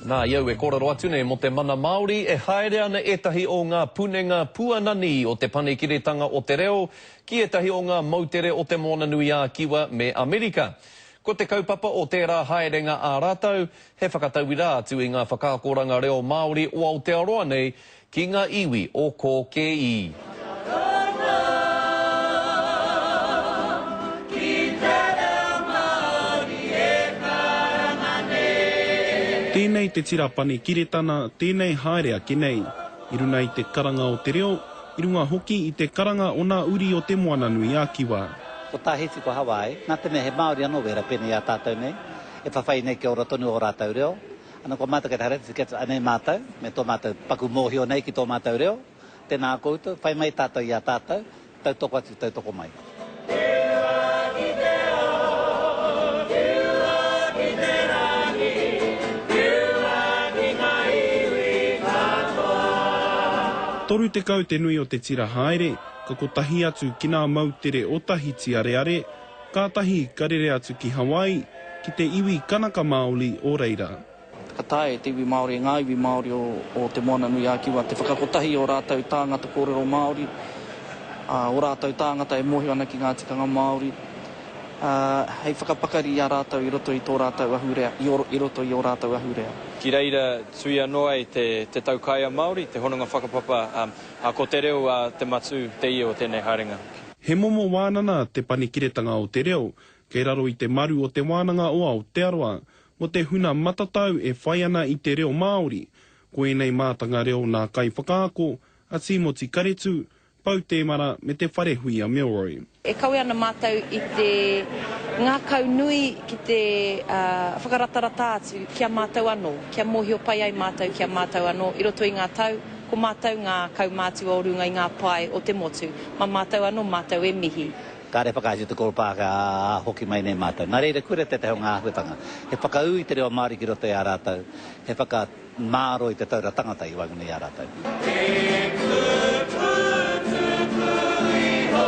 Nā, i au e kōrero atu nei mō te mana Māori, e haere ana ētahi o ngā punenga puanani o te panekiretanga o te reo ki ētahi o ngā moutere o Te Moana-nui-ā-Kiwa me Amerika. Ko te kaupapa o tērā haerenga ā rātou, he whakatauira atu i ngā whakaakoranga reo Māori o Aotearoa nei ki ngā iwi o Kōkēī. Tēnei te tira panekiretana, tēnei haere ake nei. I runa i te karanga o te reo, i runga hoki i te karanga o nā uri o Te Moana-nui-a-Kiwa. Ko Tahiti, ko Hawaii, nā te mea he Māori anō wērā pēnei i a tātou nei, e whawhai nei kia ora tonu ō rātou reo. Ana ko mātou kei te haere atu ki atu, anei mātou, me tō mātou paku mōhio nei ki tō mātou reo, tēnā koutou, whai mai tātou i a tātou, tautoko atu, tautoko mai. Whiua ki te ao, whiua ki te rangi, whiua ki ngā iwi katoa. 30 te nui o te tira haere, ka kotahi atu ki nā moutere o Tahiti areare, Kātahi ka rere atu ki Hawaii, ki te iwi Kanaka Maoli o reira. Ka taea e te iwi Māori, e ngā iwi Māori o Te Moana-nui-ā-Kiwa te whakakotahi i ō rātou tāngata kōrero Māori, ā, ō rātou tāngata e mōhio ana ki ngā tikanga Māori, ā, hei whakapakari i a rātou i roto i tō rātou ahurea, i i roto i ō rātou ahurea. Ki reira tuia noa ai te te taukaea Māori, te hononga whakapapa, ā, ko te reo a te matū te ia o tēnei haerenga. He momo wānana te panekiretanga o te reo, kei raro i te maru o Te Wānanga o Aotearoa, mō te huna matatau e whai ana i te reo Māori. Ko ēnei mātanga reo nā kaiwhakaako, a Tīmoti Karetu, Pou Tēmara me Te Wharehuia Milroy. E kawe ana mātou i te ngākau nui ki te whakaratarata atu ki a mātou anō, kia mōhio pai ai mātou ki a mātou anō i roto i ngā tau, ko mātou ngā kaumātua o runga i ngā pae o te motu, mā mātou anō mātou e mihi. Kāre whakaatu te koro Pākehā, ā, hoki mai nei mātou. Nā reira, koira tētahi o ngā āhuatanga. He whakaū i te reo Māori ki roto i a rātou, he whakamāro i te taura tangata i waenganui i a rātou. He kupu tuku iho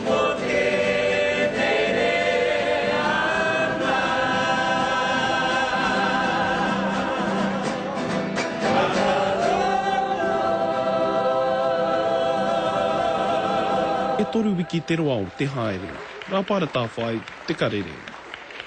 mō tēnei reanga. E toru wiki te roa o te haere. Rāpaera Tāwhai, Te Karere.